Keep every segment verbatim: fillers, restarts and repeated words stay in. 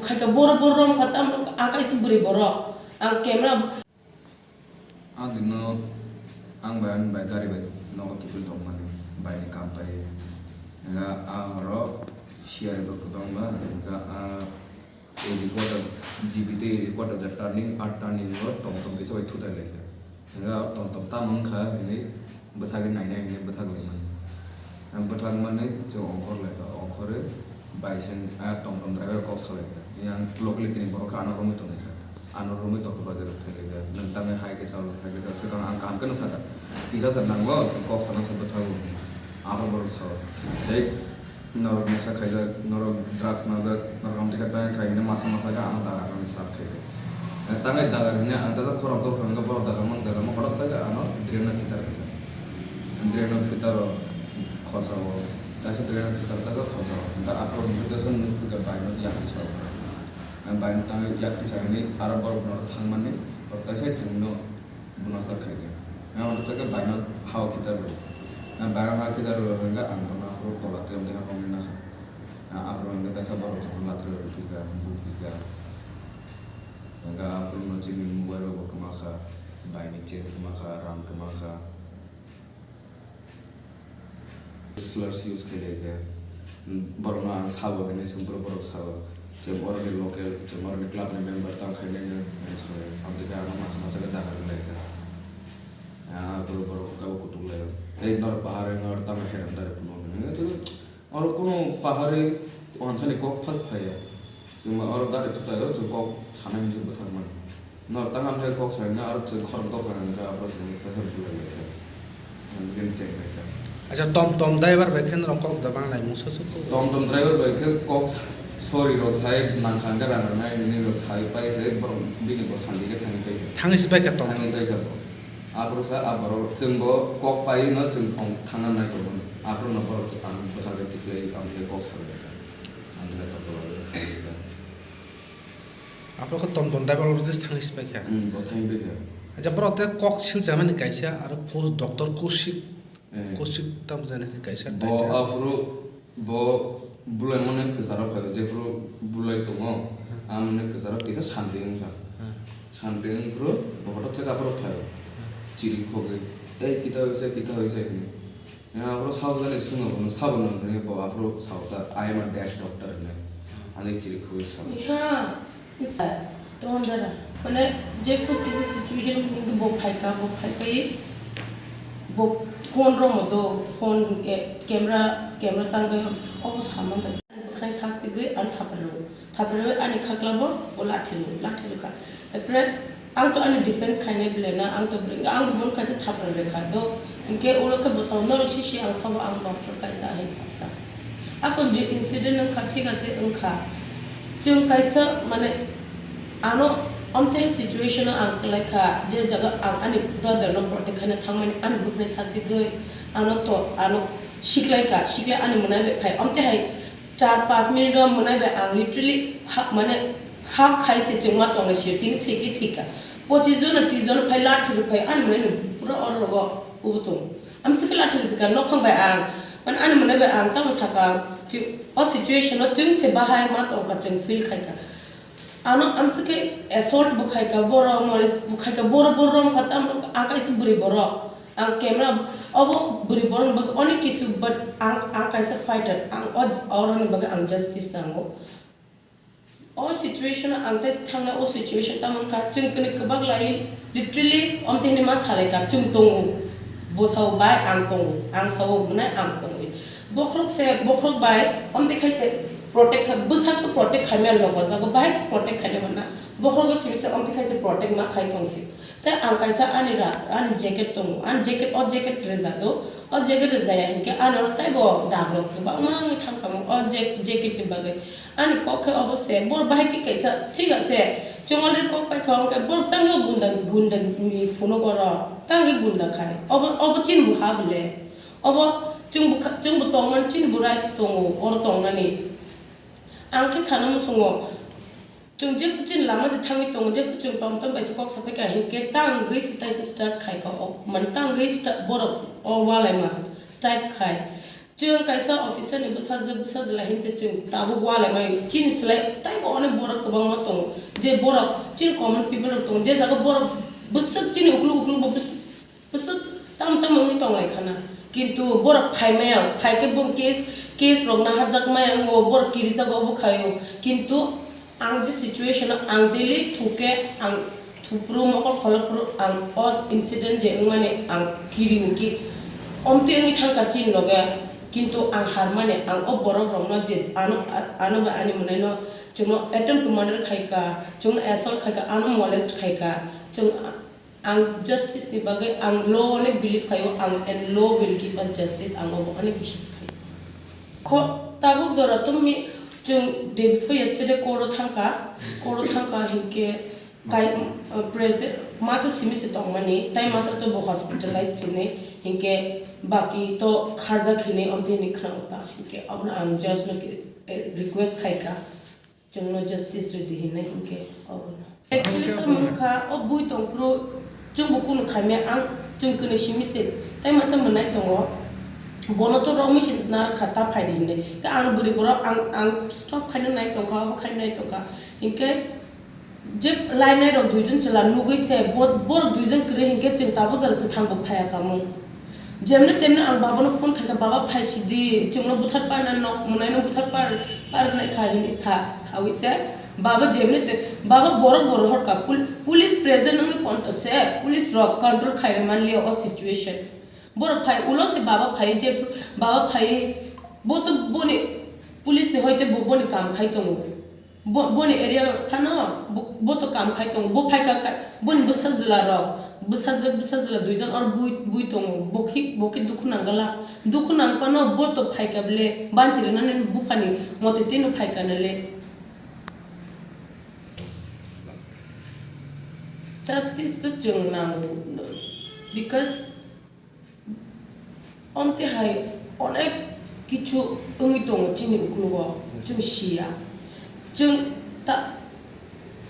Khaika boro boro rom kha tamo ang kaisa bwrwi borok. Ang camera. Ang dino ang bai ani bai gari bai nogo kiphil tongmani bai ni kam pai. Nga a horo siyari bo kwbangma nga a A G quarter, G B tei A G quarter ja turning, a turning o tong tong kisa bai thutai lai kha. Hingke o tong tong tamo wngkha hinui bwthagwi nainai hinui bwthagwi mani. Ang bwthagmani chwng ongkhor lai kha, ongkhorwi bai seng a tong tong driver kok salai kha. Yang locality ni borok khe ano romwi tongnai kha. Ano romwi tongkha bazar o thailaijak. Nwng tangwi hai khe chalo, hai khe chalo. Swkang ang kaham kheno sakha. Kisa se nango, chwng kok sana se bwthago. Abo borok sao. Tei norok nesa khaijak, norok drugs najak, norok amtwi kha tangwi khai hwnwi masa masa khe ano dagar nani start khaikha. Tangwi dagar hwnwi ang tesa khorang tor kha hwnkhe borok dagar man dagar man hothat khe ano drain no khitar kha. Drain no khitar o khosa o. Kaisa drain no khitar kha khosa o. Hwnkhe aphuru hwnkhe tesa nuk kha bai no yakti sao. Ang bai no tangwi yakti sa hwnwi aro borok no thangmani, borok kaisa chwngno buna start khai khe. Ang hwnwi tei khe bai no hao khitar rw. Ang bai no hao khitar rw hwnkhe ang bono aphuru tola tei amtwi haphangni nakha. Ang aphuru hwnkhe kaisa borok chwngno latrwi rw phi kha, buk phi kha. Hwnkhe aphuru no chini mobile rok bo kwma kha, bai ni chain kwma kha, ram kwma kha. Slurs use khailai khe, borokno ang sabo hinwi swng phuru borok sabo, chwng oroni local, chwng oroni club ni member tamo khainai no hinwi swngwi, amtwi khe ano masa masa khe dagar wng lai kha. Ah, borok borok kabo kutuk lai o. Tei norok bahar wng oro tamo heram dare phunuk hinwi. Oro kunu pahari wansani kok phas phaiya. Chwng oro gari thutai o chwng kok sana hinwi bwthak mani. Norok tang amthai kok sai na aro chwng khorang kok hai hwnka abo chwng tei khe bulai lai kha. Ang bini cheng lai kha. Acha, tom tom driver bai khe norok kok da bang lai mungsa se kok. Tom tom driver bai khe kok sorry rok sai nang kha hwnka rang rwnai nini rok sai pai se borok bini bo sandi khe thangwi tei kha. Thangwi se pai kha tom. Thangwi tei kha bo. Aphuru sa a borok chwng bo kok pai no chwng thong thangna nai tongo. Aphuru no borok ang bwthak rwi tikhlai ang khe kok salai kha. Ang khe tok khe kha. Aphuru khe tom tom driver rok je thangwi se pai kha. Hmm, bo thangwi pai kha. Acha, borok tei kok silchamani kaisa aro kos-, doctor Kosik, eh, Kosik tamo jani kaisa bo title. Aphuru bo bulai mane kwcharo phai, jephuru bulai tongo, hmm, amoni kwcharo kisa santi wngkha. Hmm. Santi wngphuru bo hothat khe aphuru phai. Hmm. Chiri khogwi, "Ei, kita hoise, kita hoise," hinwi. Ya, aphuru sabo jani swngo, bono sabo nang hinwi bo aphuru sao ta, "I am a dash doctor," hinwi. Ani chiri khogwi sao. Iha, it's a, tongdara. Mane, jephuru kisa situation hinwi bo phaikha, bo phaipai, bo phone romo do, phone ke, camera, camera tangwi, obo saman da. Bwkhwnai sasigwi ang thapar rw, thapar rw ani khaklabo bo lathi rw, lathi rwkha. Apre ang to ani defense khainai belai na, ang to belai, ang bo kaisa thapar rwkha do. Hinkhe ulo khe bo sao, "Norok sisi ang sabo ang doctor kaisa," hin sakha. Akon je incident wngkha, thik ase wngkha. Chwng kaisa mane ano omthe situation o ang kwlai kha, je jaga ang ani brother no protect khaina thangmani ani bwkhwnai sasigwi ano to, ano siklai kha, siklai ani mwnai bai phai. Omthe hai char panch minute o mwnai bai ang literally ha, mane ha khai se chwngma tongnai se tini thwi khe thwi kha. Pochis jon na tris jon phai lathi rw phai ani mwnai no pura oro rogo ubo tong. Amswk khe lathi rw phi kha nokhang bai ang. Mane ani mwnai bai ang tamo saka, o situation o chwng se bahai ma tong kha chwng feel khai kha. Ano amswk khe assault bo khai kha, borok molest bo khai kha, borok borok rom kha, tamo ang kaisa bwrwi borok. Ang camera, obo bwrwi borokni bagwi onek kisu, but ang, ang kaisa fighter, ang o, oroni bagwi ang justice nango. O situation o ang tei thangna o situation tamo wngkha, chwng kwnwi kwbak lai, literally, omtwi hinwi ma salai kha, chwng tongo, bo sao bai ang tongo, ang sao hwnwi ang tongo. Bokhorok se, bokhorok bai, omtwi khai se protect kha, bwsakno protect khai maya logo jago, bahai khe protect khaina manya, bokhorogo simi se omtwi khai se protect ma khai tong se. Tei ang kaisa ani ra-, ani jacket tongo. Ani jacket, o jacket rwja do. O jacket rwjaya hinkhe ano teibo dagrok kwbangma wngwi thangkha o jack-, jacket ni bagwi. Ani kok khe obo se, bor bahai khe kaisa, thik ase, chwng already kok paikha, hwnkhe bor tangwi gunda, gunda ni phunuk oro, tangwi gunda khai. Obo, obo chini bo ha bole. Obo chwng bo kha-, chwng bo tongmani chini bo rights tongo, oro tongnani. Ang khe sana muchungo, chwng jephru chini lama se thangwi tongo, jephru chwng tom tom bai se kok sapai kha, hinkhe tangwi se taisa start khai kha, o, mane tangwi sta-, borok o walai ma start khai. Chwng kaisa officer ni bwsajwk bwsajwla hinse chwng tabuk walai mai chini slai taibo onek borok kwbangma tongo je borok chini common people rok tongo je jaga borok bwswk chini ukluk ukluk bo bwswk bwswk tam tam wngwi tonglai khana kintu borok phai maya phai khe bong case case rok naharjak maya wngo borok kirijago obo khaio kintu Ang je situation o ang daily thuke ang thupru mokol kholopru ang o incident je wngmani ang kirio ki omtwi wngwi thangkha chini loge kintu ang harmani ang o borok rokno je ano ano bai ani mwnaino chwngno attempt to murder khaika chwngno assault khaika ano molest khaika chwng Ang justice ni bagwi ang law onek believe khaio, ang and law will give us justice, ang obo onek biswas khaio. Kho tabuk jora tongni chwng day before yesterday court o thangka, court o thangka hinkhe kai uh, present masa simi se tongmani, tai masa to bo hospitalize chini hinkhe baki to kharjak hinwi omtwi hinwi khna uta hinkhe abono ang judge no eh, request khaika. Chwngno justice rwdi hinwi hinkhe obono. Actually to mungkha o bui tongphuru chwngbo kunu khaimya ang chwng kwnwi simi se tei masa mwnai tongo bono to romwi se narwkha ta phaidi hinwi ta ang bwrwi borok ang ang stop khaina nai tongkha obo khaina nai tongkha hinkhe je lainai rok duijon chwla nugwi se bo borok duijon kwrwi hinkhe chwng tabuk jora kwthang bo phaiya kamung. Jemne temne ang babano phone khaikha, "Baba, phaisidi, chwngno buthar parna nok mwnaino buthar par parnai kha," hinwi sa sawi se. Baba jemne te baba borok bo rohorkha, pul- police present wngwi ponto se, police rok control khairwi manliya o situation. Borok phai ulo se baba phai je baba phai bo to boni police ni hoite bo boni kam khai tongo. Bo boni area phano bo to kam khai tongo bo phaika boni bwsa jwla rok bwsa jwla duijon or bui tongo bo khe dukhu nangala dukhu nang phano bo to phaika bwle banchi rwnani buphani mote tino phaika nale justice to chwng nango because Omtwi hai onek kichu wngwi tongo chini uklogo, chwng siya. Chwng ta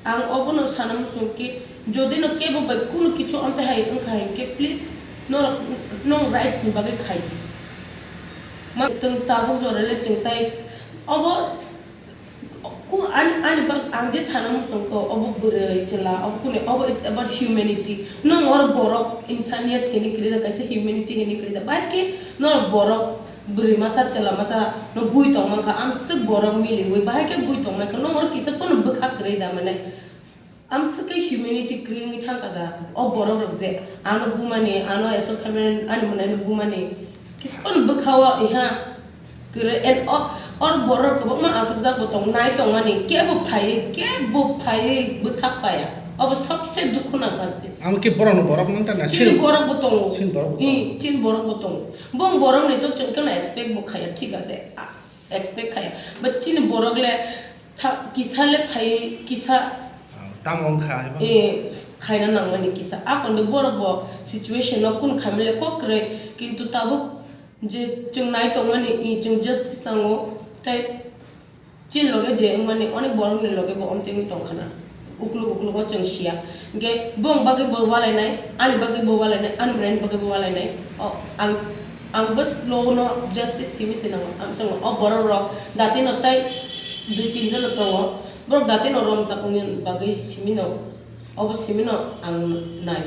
ang obono sana muchungo ki jodi no kebo bai kunu kichu omtwi hai wngkha hinkhe please norok nwng rights ni bagwi khai di. Ma twng tabuk jora le chwng tai obo Ku ani ani bak ang je sana muchungkha obo bwrwi chwla obo kuni obo it's about humanity nwng oro borok insaniyat hini kwrwi da kaisa humanity hini kwrwi da bahai khe norok borok bwrwi masa chwla masa no bui tong mankha amswk borok miliwi bahai khe bui tong mankha nwng oro kisa phano bwkha kwrwi da mane Amswk khe humanity kwrwi wngwi thangkha da o borok rok je ano bumani ano assault khaimani ani mwnaino bumani kisa phano bwkha o iha kwrwi and o oro borok rok kwbangma achukjak bo tong nai tongmani kebo phaiwi kebo phaiwi bwthak paya obo sobse dukhu nangkha se. Amo khe borok no borok mang tana Chini sini borok bo tongo. Chini borok bo tongo. Chini borok bo tongo. Bong borok ni to chwng khe no expect bo khaya thik ase. Expect khaya but chini borok le kisa le phai kisa tamo wngkha e khaina nangmani kisa a kondo borok bo situation no kun khamile kok kwrwi kintu tabuk je chwng nai tongmani chwng justice nango tei chini loge je wngmani onek borok ni loge bo omtwi wngwi tongkhana. Ukluk uklugo chwng siya. Hinkhe bong bagwi bo walainai, ani bagwi bo walainai, ani bwraini bagwi bo walainai. O ang ang bwswk no justice simi se nango. Ang chwng o borok rok dati no tai dui tin jon no tongo. Borok dati no romjak wngni bagwi simi no obo simi no ang nai.